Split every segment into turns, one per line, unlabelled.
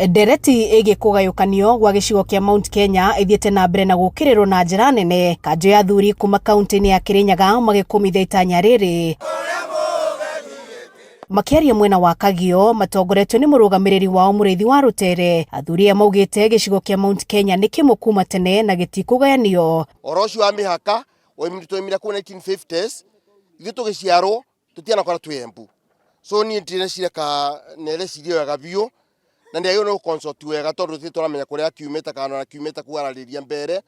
Ndereti ĩgiĩ kũgayũkanio gwa gĩcigo kĩa Mount Kenya ĩthiĩte na mbere na gũkĩrĩrwo na njĩra nene, kanjũ ya athuri kuma kaunti-inĩ ya Kirinyaga magĩkũmithia itanya rĩrĩ. Makĩaria mwena wa Kagio matongoretio nĩ mũrũgamĩrĩri wao Mũrĩithi wa Rũtere, athuri aya maugĩte gĩcigo kĩa Mount Kenya nĩ kĩmwe kuma tene na gĩtikũgayanio.
Ũhoro ũcio wa mĩhaka twaumire kũu 1950s, ithuĩ tũgĩciarwo tũtianakora twĩ Embu. So niĩ ndireciria ka nĩreciria wega biũ na nĩ agĩrĩirwo nĩ gũconsult wega tondũ tũtirĩ tũramenya kũrĩa akiumĩte kana ona akiumĩte kwararĩria mbere,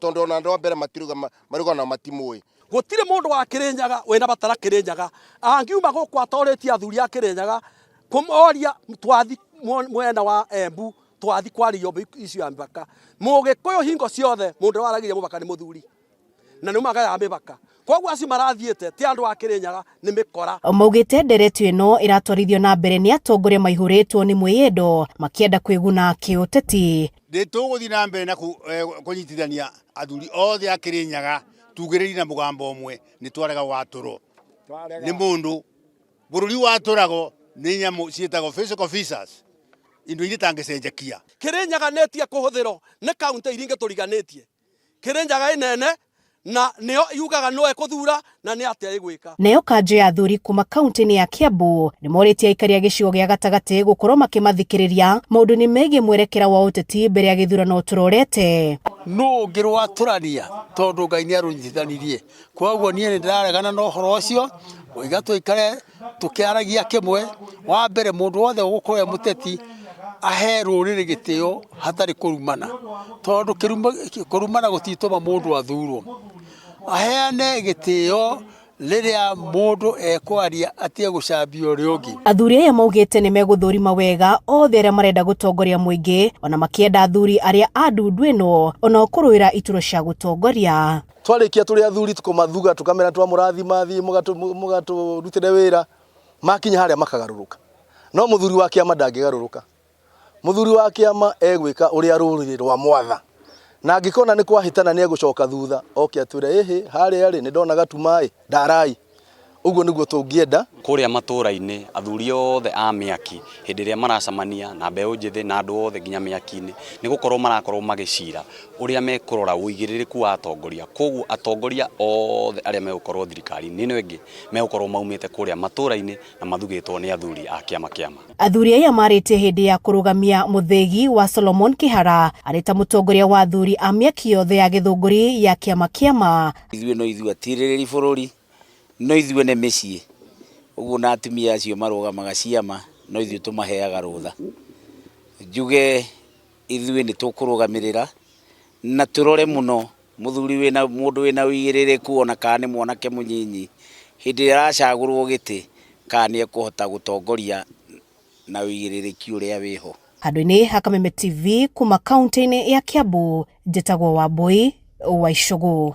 tondũ ona andũ a mbere matiruga maruga na matimũĩ.
Gũtirĩ mũndũ wa Kĩrĩnyaga wĩna bata na Kĩrĩnyaga angiuma gũkũ atorĩtie athuri a Kĩrĩnyaga kũmoria twathi mwena wa Embu twathi kwaria icio ya mĩbaka. Mũgĩkũyũ hingo ciothe mũndũ waragia mũbaka nĩ mũthuri na nĩ magayaga mĩbaka, koguo acio marathiĩte ti andũ a Kĩrĩnyaga, nĩ mĩkora.
Maugĩte ndereti ĩno ĩratwarithio na mbere nĩ atongoria maihũrĩtwo nĩ mwĩyendo makĩenda kwĩguna kĩũteti.
Nĩ tũgũthiĩ na mbere na kũnyitithania athuri othe a Kĩrĩnyaga tugĩrĩrie na mũgambo ũmwe, nĩ twarega watũrwo nĩ mũndũ. Bũrũri watũragwo nĩ nyamũ ciĩtagwo physical officers, indo iria itangĩcenjekia.
Kĩrĩnyaga nĩtie kũhũthĩrwo nĩ kaunti iria ingĩ tũriganĩtie. Kĩrĩnyaga ĩnene na nĩyo yugaga no ĩkũthura na nĩ atĩa ĩgwĩka.
Nayo kanjũ ya athuri kuma kaunti-inĩ ya Kiambu nĩ morĩtie aikari a gĩcigo gĩa gatagatĩ gũkorwo makĩmathikĩrĩria maũndũ-inĩ megiĩ mwerekera wa ũteti mbere ya gĩthurano tũrorete.
Nũ ũngĩrwatũrania tondũ Ngai nĩ arũnyitithanirie. Koguo niĩ nĩ ndĩraregana na ũhoro ũcio, ngoiga tũikare tũkĩaragia kĩmwe. Wa mbere mũndũ wothe ũgũkorwo e mũteti ahe rũrĩrĩ gĩtĩo hatarĩ kũrumana, tondũ kũrumana gũtitũma mũndũ athurwo. Aheane gĩtĩo rĩrĩa mũndũ ekwaria atige gũcambia ũrĩa ũngĩ.
Athuri aya maugĩte nĩ megũthũrima wega othe arĩa marenda gũtongoria mũingĩ, ona makĩenda athuri arĩa a ndundu ĩno onao kũrũĩra iturwa cia gũtongoria.
Twarĩkia tũrĩ athuri tũkũmathuga tũkamera twamũrathima thiĩ mũgatũrutĩre wĩra, makinya harĩa makagarũrũka. No mũthuri wa kĩama ndangĩgarũrũka. Mũthuri wa kĩama egwĩka ũrĩa rũrĩrĩ rwa mwatha, na angĩkona nĩ kwahĩtana nĩ egũcoka thutha oke atwĩre ĩhĩ harĩa rĩ nĩ ndona gatuma ĩ ndarai. Ũguo nĩguo tũngĩenda.
Kũrĩa matũra-inĩ athuri othe a mĩaki hĩndĩ ĩrĩa maracemania na mbeũ njĩthĩ na andũ othe nginya mĩaki-inĩ nĩ gũkorwo marakorwo magĩcira ũrĩa mekũrora ũigĩrĩrĩku wa atongoria. Koguo atongoria othe arĩa megũkorwo thirikari-inĩ ĩno ĩngĩ megũkorwo maumĩte kũrĩa matũra-inĩ na mathugĩtwo nĩ athuri a kĩama kĩama.
Athuri aya marĩtie hĩndĩ ya kũrũgamia mũthĩgi wa Solomon Kĩhara arĩ ta mũtongoria wa athuri a mĩaki yothe ya gĩthũngũri ya kĩama kĩama.
Ithuĩ no ithuĩ atirĩrĩri bũrũri, no ithuĩ nĩ mĩciĩ, ũguo na atumia acio marũgamaga ciama no ithuĩ tũmaheaga rũtha. Njuge ithuĩ nĩ tũkũrũgamĩrĩra na tũrore mũno mũthuri wĩna mũndũ wĩna ũigĩrĩrĩku ona kana nĩ mwanake mũnyinyi, hĩndĩ ĩrĩa aracagũrwo gĩtĩ kana nĩ ekũhota gũtongoria na ũigĩrĩrĩki ũrĩa wĩho.
Handũ-inĩ ha Kameme TV kuma kaunti-inĩ ya Kiambu, njĩtagwo Wambui wa Icũgũ.